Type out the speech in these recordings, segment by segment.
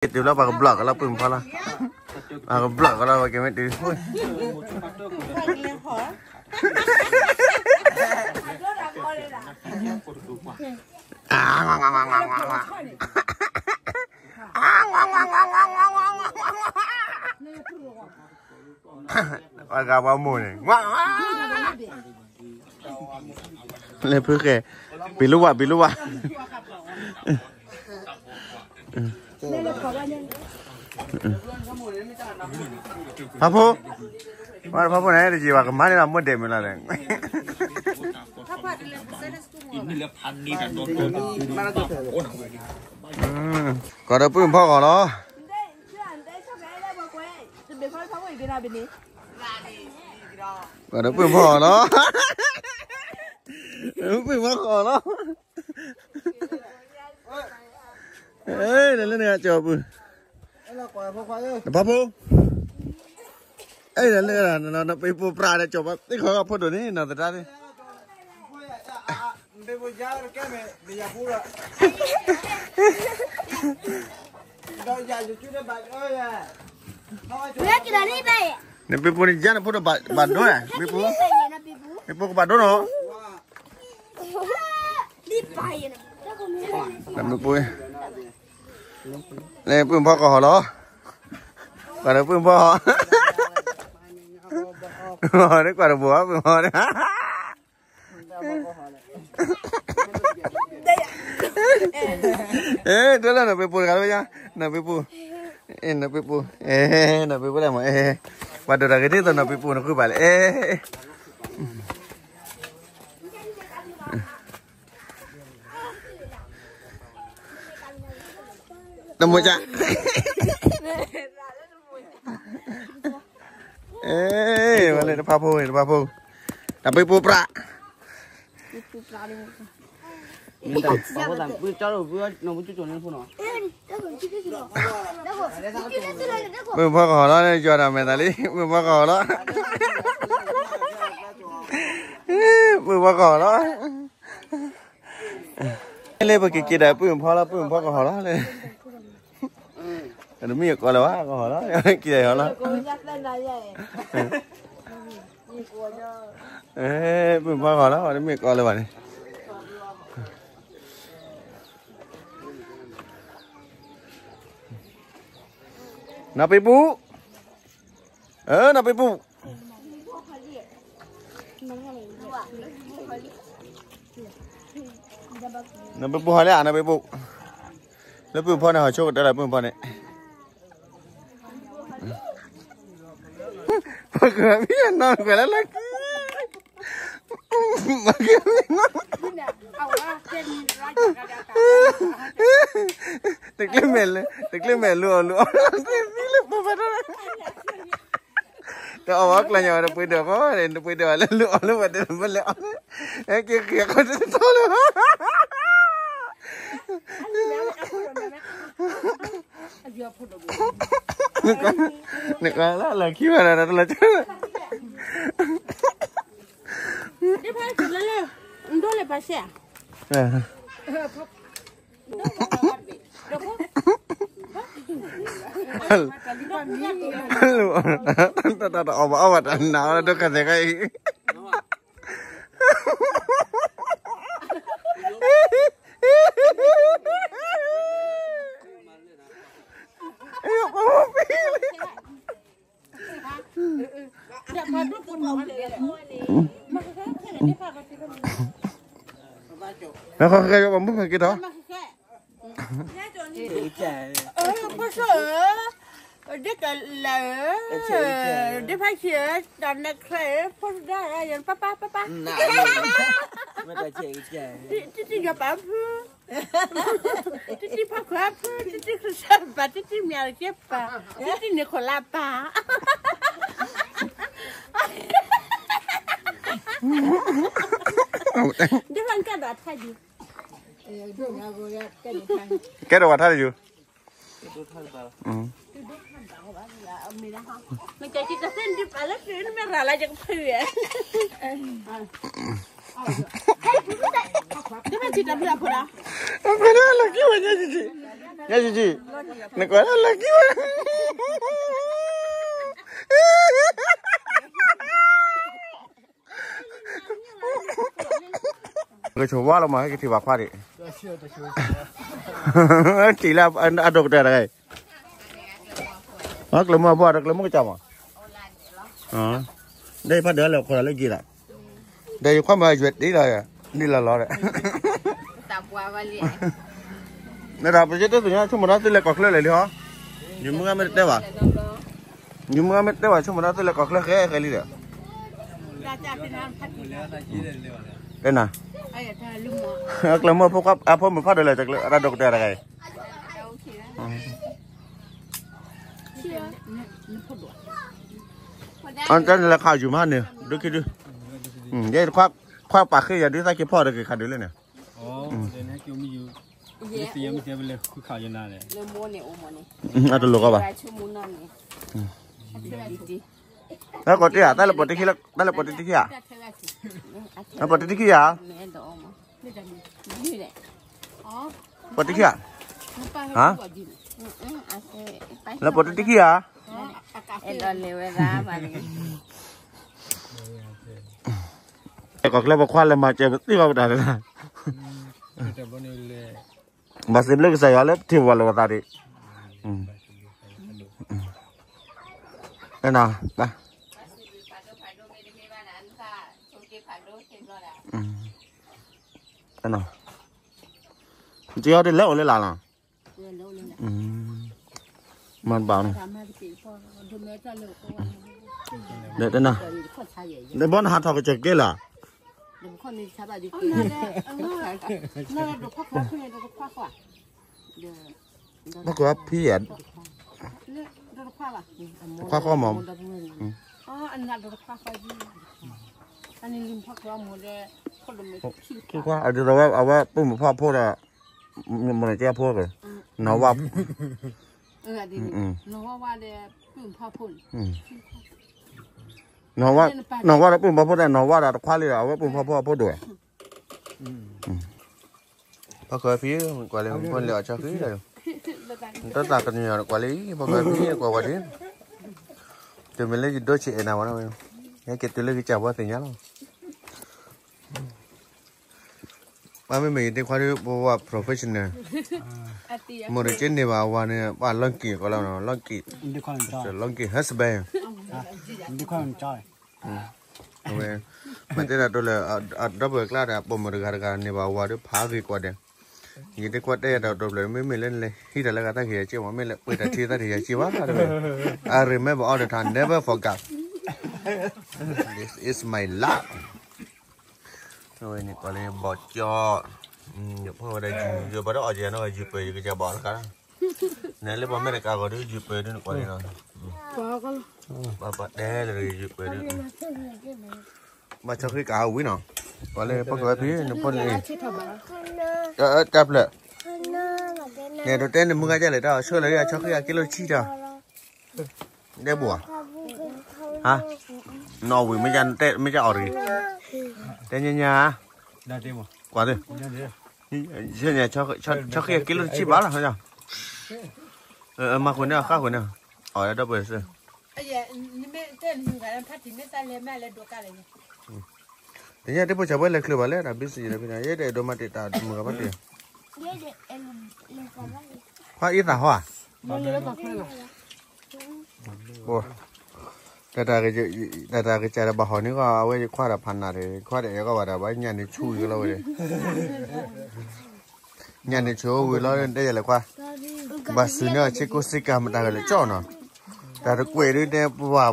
က့ၤတုၤလီၤ ပှၤကဘျီၣ်ကလီၤ ပုၢ်မုၣ်ဖီလီၤ, ပှၤကဘျီၣ်ကလီၤ ပှၤက့ၤမ့ၢ်တုၤ ပှၤဂၤပှၤမိၢ်န့ၣ် လဲၤဖုဃဲၤ ပံၤလူဝါ ပံၤလူဝါ ဖးဖိ, ဖးဖိန့ၣ် တယံာ်ဘၣ် ကမၤန့ၢ်လီၤ မိၢ်ဒဲးမုၢ်လီၤလဲၣ်. ကွၢ်ဒီးပုၢ်ဖီကီၢ်လီၤ. ကွၢ်ဒီးပုၢ်ဖီကီၢ်လီၤ. ပုၢ်ဖီကီၢ်လီၤ. လၢန့ၣ်ကၠီၤပုၢ်, နဖးဖိ, အဲ လၢ နပ့ၤပူၤပြးဒီးကၠီၤပၤ သ့ၣ်ခီကီၢ်ဖိဒိၣ်န့ၣ် နီၢ်သဒါန့ၣ် နပ့ၤပူၤန့ၣ် ယါနဖိဒိၣ်ဘၣ်ဒိနၤ ပ့ၤပူၤ, ပ့ၤပူၤကဘၣ်ဒိနီၤ, ပ့ၤပူၤ, လၢပုၢ်ဖီကီၢ်ဟီၣ်လီၤ, ကွၢ်ဒီးပုၢ်ဖီဟီၣ်, ကွၢ်ဒီးဘိၣ် ပုၢ်ဖီန့ၣ် အဲ ဒိလၢနပ့ၤပူၤတဂၤလၢယါ, နပ့ၤပူၤ, အဲ နပ့ၤပူၤ, အဲ နပ့ၤပူၤဒၣ်မး အဲ ပှၤဒိၣ်တၢ်ဂ့ၤဒ်သိး နပ့ၤပူၤနဃုဘၣ်လဲၣ် အဲ တမိၢ်ကၢ် အဲ ဝဲလၢတဖၣ်ဖိ တဖၣ်ဖိ, တၢ်ပ့ၤပူၤပြး, ပုၢ်ဖီကီၢ်ဟီၣ်လီၤ ယွၤတၢ်မဲာ်သးလံ ပုၢ်ဖီကီၢ်ဟီၣ်လီၤ, ပုၢ်ဖီကီၢ်ဟီၣ်လီၤ, လၢပက့ၤက့ၤဒီးပုၢ်ဖီလီၤ ပုၢ်ဖီကီၢ်ဟီၣ်လီၤလၢ တမ့ၢ်အကီလၢၤဘၣ် ကီၢ်ဟီၣ်လီၤ က့ၤဟီၣ်လီၤ, ပုၢ်ဖီကီၢ်လီၤ တမ့ၢ်ကီလၢၤဘၣ်န့ၣ်, နီၢ်ပ့ၤပူၤ, နီၢ်ပ့ၤပူၤ, နီၢ်ပ့ၤပူၤဟီၣ်လံ နီၢ်ပ့ၤပူၤ, လၢပုၢ်ဖီန့ၣ် ဟီၣ်ဆိကတၢၢ်လၢပုၢ်ဖီန့ၣ်, ပကမံနီၢ်ကွဲးလၢလၢခံ တကျ့မဲာ်လၢ တကျ့မဲာ်လူၤအီၤလူၤအီၤ သံလၢပပၤတၢ် တအီၣ်ဝဲကျါညါဝဲတပှ့ၤဒၣ်ဃီ တပှ့ၤဒၣ်ဝဲလၢလူၤအီၤလၢပှၤတမလဲၣ်အီၤ ဟဲက့ၤဃ့ၢ်ဃီတထီလၢၤ နကလၢလၢခံဘၣ်ဒီးတလီၤကၢ ဒ်ဖဲကလၢလၢ ဒိလၢပှၤစဲး တၢ်တအီၣ်ဘၣ်အီၣ်ဘၣ် တၢ်တအီၣ်ဘၣ်အီၣ်ဘၣ်တၢ်နးအီၤလၢဒိခါသဲးခါအံၤ နခီခဲက့ၤပှၤမုၣ်ခဲက့ၤထီၣ် ဖိစိၣ်ဧၢ, ဒ်ကလၢာ်ဧၢ, ဒ်ဖးဆံးဧၢ, တၢ်နၢ်ချၢဧၢ, ဖိဒၣ်ဧၢ, ယပၢ်ပၢ်ပၢ်ပၢ်, တံတံယွၤပာ်ဖု, တံတံဖီခွါဖု, တံတံခရံာ်စၢ်ပၢ်, တံတံမၠးရက့ပၢ်, တံတံန့ၣ်ခိၣ်လၢပၢ်, ဒ်ဖးကဲဒီးထါယူၤ ကဲဒီးဝဲထါယူၤ ဖဲလၢလၢကံဝဲညါ ညါယံၤယံၤ, နကွၢ်လၢလၢကံဝဲ, ကဆိးဝါလီၤမး ဟဲကထံၣ်ဘၣ်ခွါဒံး, ထံၣ်လၢအဒိၣ်ကတၢၢ်တဂၤအံၤ, ကျၢၤမုၢ်အဖိဒီးကျၢၤမုၢ်ကစၢ်မး, ဒီးယဖးဒၢးလၢခိၣ်လၢက့ၤလီၤ, ဒီးယခွါမၤယွဲၢ်ဒ်လီၤ, ဒ်လီၤလီၤဒီး, နဒီးပစ့တသ့ၣ်ညါ ဆိကမိၣ်ဒီးသုလဲၤကီၢ်ချၢလဲၣ်လံဟီ, ယမုၢ်ဂၤမ့ၢ်တတဲဘၣ်, ယမုၢ်ဂၤမ့ၢ်တတဲဘၣ် ဆိကမိၣ်ဒီးသုလဲၤကီၢ်ချၢဃဲဃဲလံဒီး, တဲနၤ, ကျၢၤမုၢ်ဖိခွါ အဖိမုၣ်ဖးဒိၣ်လဲၣ် တၢ်ဒိၣ်ကတၢၢ်တဂၤအံၤ, အတၢ်န့ၣ်လဲၤခးယူၤမးန့ၣ် ဒုးခံဒုး, ယဲခွါပာ်ဃ့ယၤဒုးသးက့ၤဖီၣ်ဒီးက့ၤခးဒုးလၢန့ၣ်, အတလိာ်ကီးဘၣ်, တၢ်ကိးတ့ၢ်ဧါ တၢ်လၢပိာ်တ့ခံဧါ, တၢ်လၢပိာ်တ့ခံဧါ, ပိာ်တ့ခံဧါ, ဟါ, လၢပိာ်တ့ခံဧါ, အဲၣ်ကီၢ်ချၢပခွါလဲၤမၤစၢၤပသံဘၣ်ပတၢ်လၢ, ဘၣ်စံးဘျုးကစၢ်ယွၤလၢပထံၣ်ပှၤလိာ်ပသးဒံး, အဲၣ်နၤ, အဲၣ်နၤ, က့ၤအီၤဒ်လဲၣ်အိၣ်လၢလာ်လီၤ, မၤတဘၣ်န့ၣ်, ဒီးတနၤ, ဒီးဘီနဟးထီၣ်ကစၢၢ်က့ၤလီၤ, ဘီကဖံဧါ, တခွါဃီမး, ခွါအဒ်သိးဝဲအဝဲပုၢ်မုၣ်ဖီဖိဒီး, မ့ၢ်ကဲဖိက့ၤ, နီၢ်ဝါ, နီၢ်ဝါဒီးပုၢ်မုၣ်ဖီဖိဒီး နီၢ်ဝါဒီးတခွါလံဒီး အဝဲပုၢ်မုၣ်ဖီဖိအဖိဒိၣ်ဝဲ, ဖီခိၣ်ဖံ, ကွၢ်လၢဖိလၢအဆီဃံ, တၢ်သးကညီၤကွၢ်လၢ ဖီခိၣ်ဖံကွၢ်ဝဲဒၣ်, တမ့ၢ်လၢယဒိးဆံးအဲၣ်နၤဝဲ, ဟဲက့ၤတုၤလၢကစၢ်ပှၤသ့ၣ်ညါလီၤ. ပှၤမ့မ့ၢ်ယဒ့ခွါဒ်ပဝဲ professional, မိၢ်တက့န့ၢ်ဘၣ်အဝၤန့ၣ် ပှၤလီၢ်က့ၤကီးလီၤ, လီၢ်က့ၤ, လီၢ်က့ၤ husband, ဝဲ, မ့ၢ်တဲဒၣ်တိလၢ အဒီပုၢ်ဝဲၢ်ကျါဒီး ပိာ်မုၣ်တဂၤတဂၤန့ၢ်ဘၣ်အဝၤဒီးဖးဂ့ၤကွၢ်ဒဲး, ယဒ့ခွါတဲယၤတၢ်တိဖျၢၣ် မ့မ့ၢ်လၢနလဲၤဟံးတၢ်လၢဂၤတၢ်ကယၤစ့ၢ်မး မ့ၢ်လဲၤပှ့ၤတၢ်ထံသၢ်တယၤစ့ၢ်ဘၣ်, I remember all the time, never forgot, this is my love. အဝဲန့ၣ်ကွၢ်လၢဘီၣ်ကၠီ, ယဖီၣ်ဝဲဒၣ်ယုၢ် ယပှၤဒီးအီၣ်ကယၤနီၢ်ဂၤယုၢ်ပှဲၤ ယကစၢ်ဘၣ်အီၤတခါ, နဲလၢပှၤမဲာ်တကးဂီၤဒုးယုၢ်ပှဲၤဒုးနကွၢ်လံနီၤ, ဘၣ်ပှၤတဲလၢယုၢ်ပှဲၤဒုး, ဘၣ်ဆီဃံကးဝံၤနီၤ, ကွၢ်လၢဖီခိၣ်ဝဲဖံ နဖီၣ်န့ၣ်, တၢ်ဖျၢၣ်, နဲဒိးတဲနမုၢ်ဂၤဒ်လဲၣ် တၢ်အီၣ်ဆှၢလၢယဆီဃံအက့လိတဆံတၢ် တဲဘိဧါ, ဟါ, နီၢ်ဝံၤမ့ၢ်က မ့ၢ်ကအီၣ်တဂ့ၤ, တဲညါညါ, ကွၢ်သ့, ဆီဃံအက့လိတဆံဘၣ်လီၤ, မၤဃုာ်န့ၢ်အီၤဃၣ်ဃုာ်န့ၢ်, အီၣ်ဒီပုၢ်ဝဲၢ်စ့ၢ်, တညါတဖိဆၢဝဲလဲၤချုးဘၣ်လဲၣ် တၢ်ဘံစံးယဲၢ်ဖဲန့ၣ် ယဲဒၣ်ဒိးမၤတ့ၢ်တၢ်မုၢ်ဂၤဘၣ်တ့ၢ်, ခွါအံသၣ်ဟီဧါ တၢ်တၢ်ကစၢ်ဒီးဘၣ်ဟီၣ်န့ၣ်ကီး အဝဲယခွါဒီးဖးနးဒီး ခွါဒီးအဲၣ်ကီးဘၣ်ဒီး ဘၣ်ညၣ်န့ၣ်ဆူၣ်ဝံၤကလီဝဲဒီး ညၣ်န့ၣ်ဆူၣ်ဝံၤလီၤ တဲယၤလဲၣ်ခွါ, ဘၣ်စူၤန့ၢ်အီၤဆ့ကိးစ့ကၤမတၤကလဲာ်ကၠီနီၤ, တၢ်တကွဲးဒုးတဲပှၤ,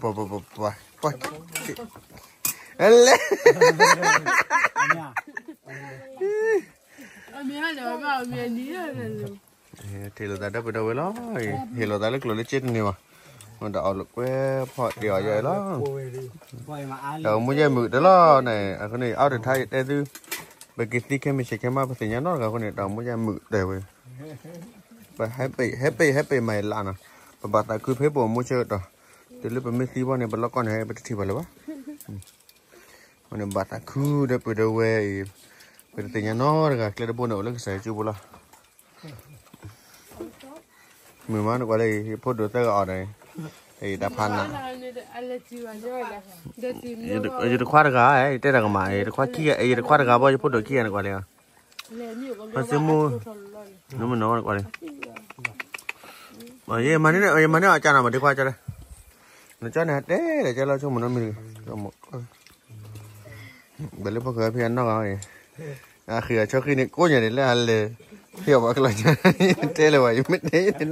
ပှၤ, ပှၤ, ပှၤ, ပှၤ, လဲၣ် ထံၣ်လိာ်သးဒီပုၢ်ဒီဝဲၢ်လီၤ, ဟ့ၣ်လိာ်သးလၢကျိၤလၢစ့တန့ၢ်ဘၣ်, ဒီးအီၣ်လိာ်ကွဲဖီၣ်တ့ၢ်အီၤယဲလီၤ, ဒီးမူယဲၢ်မုာ်တလီၤန့ၣ် အဃိန့ၣ် အီၣ်တထါယတဲသု, ပကသံခဲမုၢ်ဆ့ၣ်ခဲမုၢ် ပသ့ၣ်ညါနီတဂၤအဃိန့ၣ် ဒီးမူယဲၢ်မုာ်တဲဝဲ, ပဟဲပ့ၤ ဟဲပ့ၤ ဟဲပ့ၤမၤယလၢနီၤ, ပဘၣ်သးခုဖဲပအိၣ်မူဆၢကတီၢ်, တုၤလၢပမ့ၢ်သံဘီန့ၣ် ပလီၢ်ကီၢ်န့ၣ် ပတထံၣ်ဘၣ်လၢၤဘၣ် အဃိန့ၣ် ဘၣ်သးခုဒီပုၢ်ဒီဝဲၢ်အံၤ, ပတသ့ၣ်ညါနီတဂၤ ကျဲတဘိန့ၣ်အိၣ်လၢကစၢ်ယွၤစုပူၤလီၤ. မုာ်မးနကွၢ်လၢ ယဖိဒိၣ်သၢဂၤအီၤဒီး ယတၢ်ဖးနး ယတခွါတဂၤ ယတဲတၢ်ကမၣ် ယတခွါခံဂၤ ယတခွါတဂၤဘၣ် ယဖိဒိၣ်ခံဂၤနကွၢ်လၢ ဖါစ့မူ နမ့ၢ်နီၢ်နကွၢ်လၢ ယမၤန့ၢ်အီၤကၢ်နၤမး ဒ့ခွါကၢ်လၢ နကၢ်န့ၣ်တဲလၢဆိကမိၣ်နီတမံၤတဂ့ၤ ဘၣ်လၢဖီခိၣ်ဖဲအနီၢ်ဂၤအံၤ အဃံအဆီဃံန့ၣ် ကိးညါဒ်လၢအလဲၤ ဖဲအပှၤကလီၤ တဲလၢၤဝဲ ယမ့ၢ်တဲ ဒီးယတဲ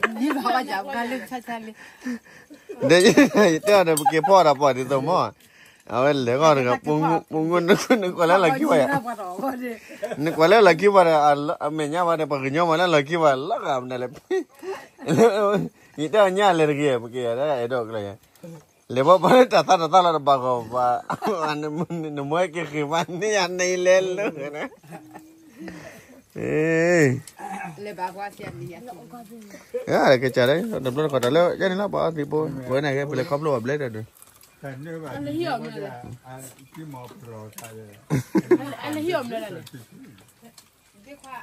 အီၤဒီး ပက့ၤဖီၣ်တၢ်ပှၤဒ်သိးမီၢ် အဝဲလဲၤဂီၢ်တဂၤ ပူၤငိုနကွၢ်လၢလီၤခံ နကွၢ်လၢလီၤခံပှၤဒီး အမဲာ်ညါပှၤဒီး ပှၤကညီမးလၢလီၤခံပှၤလီၤဂာ်မနုၤလဲၣ် ယတဲအီၤညါလဲၤတဂ့ၤ ပက့ၤအဲၣ်ဒိးကျၢၤ လဲၤဘီပှၤလၢတၢ်သးတၢ်သးလီၤတဘၣ်ဂီၢ်ဘၣ် နမ့ၢ်က့ၤဃ့ၢ်မးန့ၢ်ယၤန့ၣ်လဲၤလၢ ကဲ တဘျီတခီၣ်တၢ်လၢ ယဲန့ၣ်လီၤ ပှၤအီသံးဖိ ဝဲန့ၣ်က့ ပလဲၤခီဖျိအဘျဲၣ်ဒီး အလဲၤဟံၣ်အီၤမနုၤလဲၣ်န့ၣ် ဒ့ခွါ